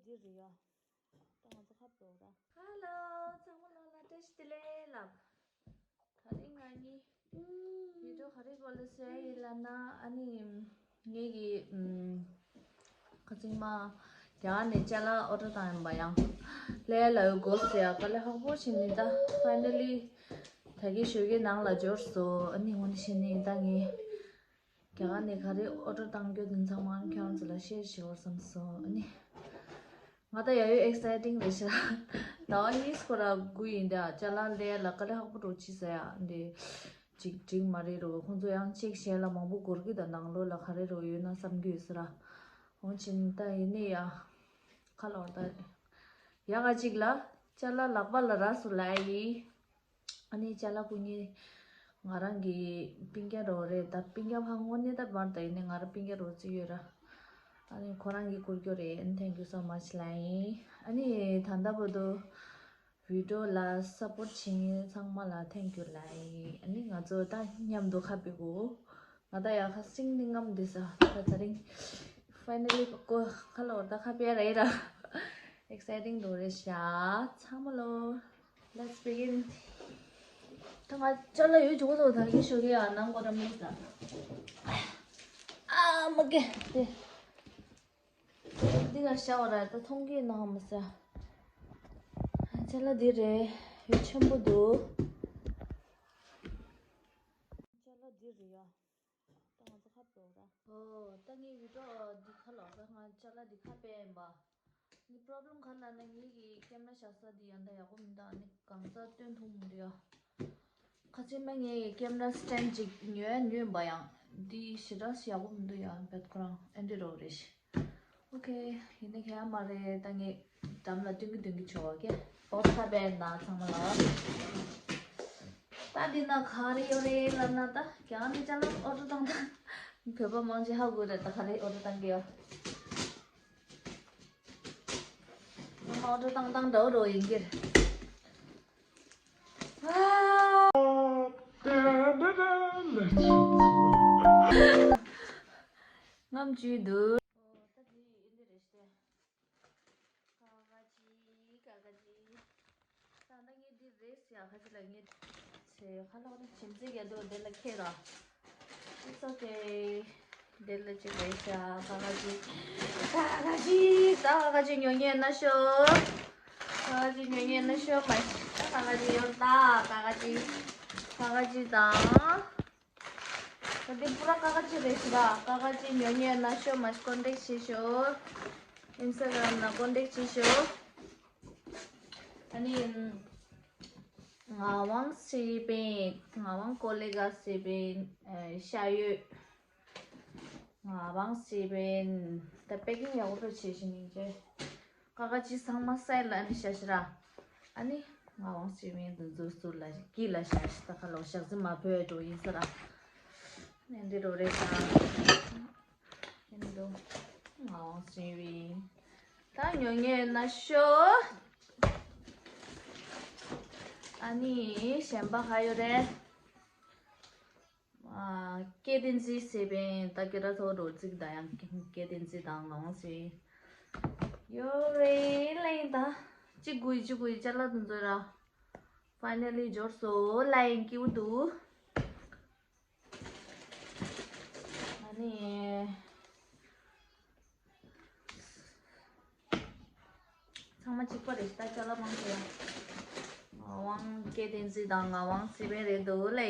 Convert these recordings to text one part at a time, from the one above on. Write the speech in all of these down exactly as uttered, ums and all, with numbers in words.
འདི་རེད་ཡ། ད་ང་ཚོ་ཁ་པོ་ར། ཧ་ལོ། ཚང་མ་ལ་ལ་བཀྲ་ཤིས་བདེ་ལེགས་ལབ། ད་རིང་ང་གཉིས་བི་ཌིའོ་ག་རེ་སྐོར་ལ་བཟོས་ཡིན་ལབ་ན། ཨ་ནི་ངེད་ཀྱི་ཨམ། ཁ་ཚིག་མ་རྒྱ་གར་ནས་ཅ་ལག་ཨོ་ཌར་བཏང་ཡིན་པ། ཡང་ལས་ལ་ཡོད་དགོས་ཟེར་ཡ་དཀའ་ལས་ཁག་པོ་བྱས་ནས། ད་ཕའི་ནལ་ལི་ད་གིན་ཞོགས་ཀའི་ནང་ལ་འབྱོར་སོང་། ཨ་ནི་འོ་ནི་བྱས་ནས་ད་ངས་རྒྱ་གར་ནས་ག་རེ་ཨོ་ཌར་བཏང་རྒྱུ་དེ་ཚང་མ་ཁྱེད་རང་ཚོ་ལ་ཤེར་བྱེད་དགོས་བསམ་སོང་། ཨ་ནི་ང་ད་ཡ་ཡོད་ཨེག་སའི་ཊིང་རེད་ཤག་ཟླ་བ་གཉིས་སྐོར་ར་སྒུག་ཡིན། ད་ཅ་ལག་ལས་ལ་དཀའ་ལས་ཁག་པོ་འགྲོ་ཅི་ཟེར་ཡ་འདི་ཅིག་འགྲིག་མ་རེད་རོ། ཁོང་ཚོ་ཡང་གཅིག་གཞན་ལ་མང་པོ་འགོར་གི། ད་ནང་ལོགས་ལ་ག་རེ་རོ་ཡོད་ན་བསམ་གྱི་ཡོད་ས་ར། འོང་ཕྱིན་ད་ཡིན་ནི་ཡ། ཁ་ལོར་ད་ཡ་ག་ཅིག་ལ་ཅ་ལག་ལག་པ་ལ་རག་སོང་ལབ་ཡིན། ཨ་ནི་ཅ་ལག་ཀུན་ནི་ང་རང་གི་སྤུན་ཀྱག་རོ་རེད། ད་སྤུན་ཀྱག་ཕ་དངོས་གནས་ད་བར་ད་ཡིན་ནི་ང་རང་སྤུན་ཀྱག་རོ་ཅིག་ཡོད་ར། ཨ་ནི་ཁོ་རང་གིས་བསྐུར་རྒྱུ་རེད། ཨ་ནི་thank you so much ལབ་ཡིན། ཨ་ནི་ད་ལྟ་བར་དུ་བི་ཌིའོ་ལ་སཔོརྚ་བྱེད་མཁན་ཚང་མ་ལ་thank you ལབ་ཡིན། ཨ་ནི་ང་ཚོ་ད་མཉམ་དུ་ཁ་ཕྱེ་དགོས། ང་ད་ཡ་ཁ་སིང་ནི་ངམ་འདི་ས་ད་ད་རིང་finally ཁོ་ཁ་ལོར་ད་ཁ་ཕྱེ་རེད་ར། ཨེག་སའི་ཊིང་འགྲོ་རེད་ཤག་ཚང་མ་ལོ། Let's begin. ད་ང་ཅ་ལག་ཡོད་ཅུག་གོ་ད་གིན་ཞོགས་ཀའི་ཨ་ནང་གོ་ར་མི་ས། ཨ་མ་ཀེ་དེ། འདི་ལ་ཤ་བ་ར་ད་མཐོང་གི་ནང་མི་ས། ཅ་ལག་འདི་རེད། ཡོད་ཆེན་པོ་འདུག་ཅ་ལག་འདི་རེད་ཡ། ད་ང་ཚོ་ཁ་ཕྱེ་ར། ཨོ་ད་ངའི་བི་ཌིའོ་འདི་ཁ་ལོར་ད་ང་ཅ་ལག་འདི་ཁ་ཕྱེ་ཡིན་པ། ནི་པོ་རོབ་ལེམ་ག་ལབ་ན་ངེད་ཀྱི་ཀེམ་ར་བཞག་ས་འདི་ཡང་ད་ཡག་པོ་མི་འདུག་ཨ་ནི་གང་ས་སྟོན་ཐུབ་མི་འདུག་ཡ། ཁ་ཆེ་མ་ངེད་ཀྱི་ཀེམ་ར་སི་ཊེན་ཌི་ཅིག་ཉོས་ཉོས་པ་ཡང་འདི་ཞེ་དྲག་ཞིག་ཡག་པོ་མི་འདུག་ཡ། བེད་ཁོ་རང་ཨེ་འདྲ་རོ་རེད་ཤི། ཨོ་ཁེ། ཡིན་ནི་ཁྱད་མ་རེད། ད་ངས་འགྲམ་ལ་སྟོན་གི་སྟོན་གི་ཆོག་ཨོ་ཁེ། ཨོ་ཁ་བས་ན་ཚང་མ་ལ། ད་འདི་ན་ག་རེ་ཡོད་རེད་ལབ་ན། ད་རྒྱ་ནི་ཅ་ལག་ཨོ་ཌར་བཏང་ད་བོད་པ་མང་ཆེ་ཧ་གོ་རེད། ད་ག་རེ་ཨོ་ཌར་བཏང་གི་ཡོད། ཨོ་ཌར་བཏང་བཏང་འདྲ་བོ་འདྲ་བོ་ཡིན་གྱི་རེད། ཨ། ངམ་བཅུག་འདུག་ད་འདི་ཡིན་འདི་རེད་ཤི། ཀ་ཀ་ཅི་ཀ་ཀ་ཅི། ད་ལྟ་ངས་འདི་རེད་ཟེར་ཡ་ཁ་ཅིག་ལ་ངས་ཚེ་ཁ་ལོག་ནས་བྱིན་རྩིས་རྒྱག་འདུག་དེ་ལ་ཁྱེད་ར། It's okay. དེ་ལ་ཅི་རེད་ཤག་ཀ་ཀ་ཅི། ཀ་ཀ་ཅི། ད་ཀ་ཀ་ཅི་ཉོ་མཁན་ན་ཤོག་ཀ་ཀ་ཅི་ཉོ་མཁན་ན་ཤོག་མ། ད་ཀ་ཀ་ཅི་ཡོད་ད། ཀ་ཀ་ཅི། ཀ་ཀ་ཅི་དང་། ད་འདི་པུ་ར་ཀ་ཀ་ཅི་རེད་ཤག་ཀ་ཀ་ཅི་ཉོ་མཁན་ན་ཤོག་མ། ཀོན་ཊེག་བྱེད་ཤོག་ཨིན་སི་ཊ་གྷ་རམ་ན་ཀོན་ཊེག་བྱེད་ཤོག་ཨ་ནི། ངག་དབང་བྱེད་པའི། ངག་དབང་ཀོ་ལེ་ག་བྱེད་པའི་ཨ་ཤ་ཡོད། ངག་དབང་བྱེད་པའི། ད་པེ་ཀིང་ཡག་པོ་བྱེད་བཞིན་ཡིན་ཅེ། ཀ་ཀ་ཅི་ཚང་མ་སའི་ལ་ཨ་ནི་ཤ་ཤི་ར། ཨ་ནི་ངག་དབང་བྱེད་པའི་འདི་ཚོ་ལ་ཀི་ལ་ཤ་ཤི། ད་ཁ་ལོ་ཞག་ཟི་མ་ཕོད་འགྲོ་ཡིན་ས་ར། ཨ་ནི་འདི་རོ་རེད་ད། ཨ་ནི་འདུག་ངག་དབང་བྱེད་པའི། ད་ཉོ་མཁན་ན་ཤོག་ཨ་ནི་གཞན་པ་ག་ཡོད་རེད། ཨ། སྐྱེ་བསྟན་འཛིན་ཟེར་བའི་ད་སྐད་གྲགས་ཚོ་རོ་ཙིག་ད་ཡང་སྐྱེ་བསྟན་འཛིན་དང་ངག་དབང་ཟེར་ཡོད་རེད་ལེ། ད་གཅིག་དགུ་ཡི་གཅིག་དགུ་ཡི་ཅ་ལག་དུ་འཛོལ་ར། Finally འབྱོར་སོ་ལ་ཡིན་སྐྱིད་པོ་འདུག་ཨ་ནི། ཚང་མ་གཅིག་པ་རེད་ཤག་ད་ཅ་ལག་མང་ཆེ་ཡང་། ངག་དབང་སྐྱེ་བསྟན་འཛིན་དང་ངག་དབང་བྱེད་པའི་རེད་འདུག་ལེ།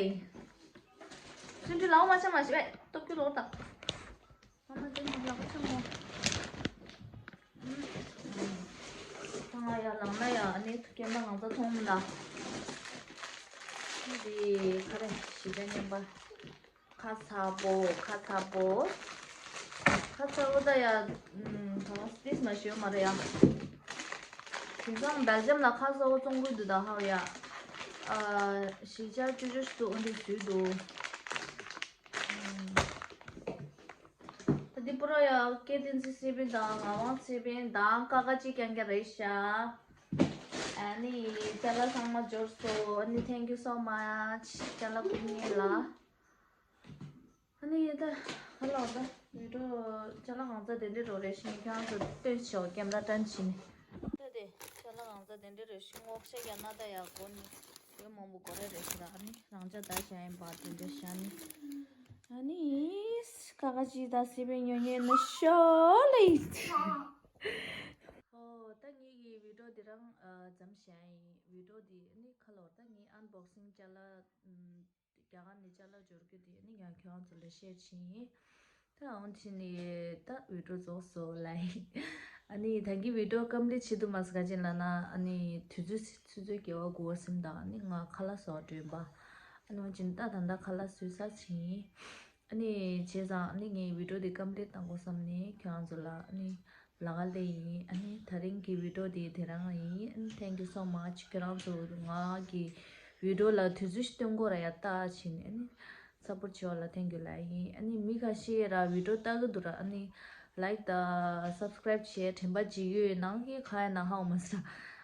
ཚུན་ཚོད་ལའོ་མ་ཆ་མ་ཞིག་བས་སྟོབས་ཀྱི་ལོག་དང་། ཨ་མ་དེ་ནི་ལག་པ་ཆུང་མོ། ད་ང་ཡར་ལངས་ན་ཡ་ཨ་ནི་ཐུག་རྐྱེན་པ་ང་ཚོ་མཐོང་མི་ལ། འདི་ག་རེ་ཞི་བདེ་མཉམ་པ། ཁ་ཚ་པོ། ཁ་ཚ་པོ། ཁ་ཚ་པོ་ད་ཡ། ཨུམ། གང་སྟིས་མ་ཞོ་མ་རེད་ཡ། དེང་སང་སྦེལ་ཇམ་ལ་ཁ་ཚ་པོ་བཙོང་གི་འདུག་ད་ཧ་ཡ། ཨ། བཞི་ཆ་བཅུ་བཅུ་ཞིག་འདུག་འོ་འདི་བཟོས་འདུག་ད་འདི་པུ་ར་ཡ་སྐྱེ་བསྟན་འཛིན་སི་པིན་དང་ངག་དབང་སི་པིན་དང་ཀ་ཀ་ཅི་རྐྱང་རྐྱང་རེད་ཤག་ཨ་ནི་ཅ་ལག་ཚང་མ་འབྱོར་སོང་། ཨ་ནི་thank you so much ཅ་ལག་ཕུལ་མཁན་ལ། ཨ་ནི་ད་ ལོག་ད་བི་ཌིའོ་ཅ་ལག་གང་ཚ་དེ་འདྲ་རོ་རེ་ཞིག་ཁྱེད་རང་ཚོ་སྟོན་ཆོག་ཀེམ་ར་ཊན་བྱིན་ནས། ད་དེ་ཅ་ལག་གང་ཚ་དེ་འདྲ་རེ་ཞིག་ངོགས་ཤ་རྒྱ་ན་ད་ཡག་གོ་ནི་ཡོད་མང་པོ་གོ་རེ་རེ་ཞིག་ར། ཨ་ནི་རང་ཅག་ད་བྱ་ཡིན་པ་དེ་འདྲ་བྱ་ནི། ཨ་ནི་ཀ་ཀ་ཅི་ད་སི་པན་ཉོ་ཉོ་ནི་ཤོ་ལེ། ཨོ་ད་ངེད་ཀྱི་བི་ཌིའོ་དེ་རང་ཨ་མཚམས་བཞག་ཡིན། བི་ཌིའོ་དེ་ཨ་ནི་ཁ་ལོར་ད་ངའི་ཨན་བོག་སིང་ཅ་ལག་ཨམ། རྒྱ་གར་ནས་ཅ་ལག་འབྱོར་རྒྱུ་དེ་ཨ་ནི་ཡང་ཁྱེད་རང་ཚོ་ལ་ཤེར་བྱེད་ཡིན། ད་འོང་ཕྱིན་ནས་ད་བི་ཌིའོ་རྫོགས་སོ་ལ་ཡིན། ཨ་ནི་ད་གིན་བི་ཌིའོ་ཀམ་པི་ལིཊ་བྱེད་དུ་མ་སི་ག་ཅིན་ལ་ན་ཨ་ནི་དུས་ཚོད་ཆུ་ཚོད་བརྒྱད་པ་དགུ་པ་སིམ་དང་ཨ་ནི་ང་ཁ་ལག་བཟོ་བ་འགྲོ་ཡིན་པ། ཨ་ནི་འོང་ཕྱིན་ད་ད་ད་ཁ་ལག་བཟོས་ཚར་ཕྱིན། ཨ་ནི་བྱས་ཙང་ཨ་ནི་ངའི་བི་ཌིའོ་དེ་ཀམ་པི་ལིཊ་བཏང་དགོས་བསམ་ནས་ཁྱེད་རང་ཚོ་ལ་ཨ་ནི་ལ་ག་ལེ་ཡིན། ཨ་ནི་ད་རིང་གི་བི་ཌིའོ་དེ་དེ་རང་ཡིན། ཨ་ནི་thank you so much ཁྱེད་རང་ཚོ་ང་གི་བི་ཌིའོ་ལ་དུས་ཚོད་ཞིག་སྟོན་དགོས་ར་ཡ་ལྟ་བྱིན་ཨ་ནི་སཔོར་བྱེད་པ་ལ་thank you ལ་ཡིན། ཨ་ནི་མི་ཁ་ཤས་ར་བི་ཌིའོ་ལྟ་གི་འདུག་ར། ཨ་ནི་ལའིཀ་དང་སབ་སི་ཀ་རའིབ་བྱས་དྲན་པ་བརྗེད་ཡོད་ནང་གི་ཁ་ཡ་ན་ཧའོ་མ་སི་ར།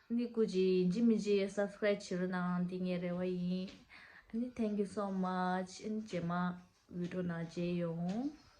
ཨ་ནི་སྐུ་མཁྱེན་ཡིན་གཅིག་མིན་གཅིག་སབ་སི་ཀ་རའིབ་བྱེད་རོགས་གནང་འདི་ངའི་རེ་བ་ཡིན། ཨ་ནི་thank you so much ཨ་ནི་རྗེས་མ་བི་ཌིའོ་ནང་མཇལ་ཡོང་།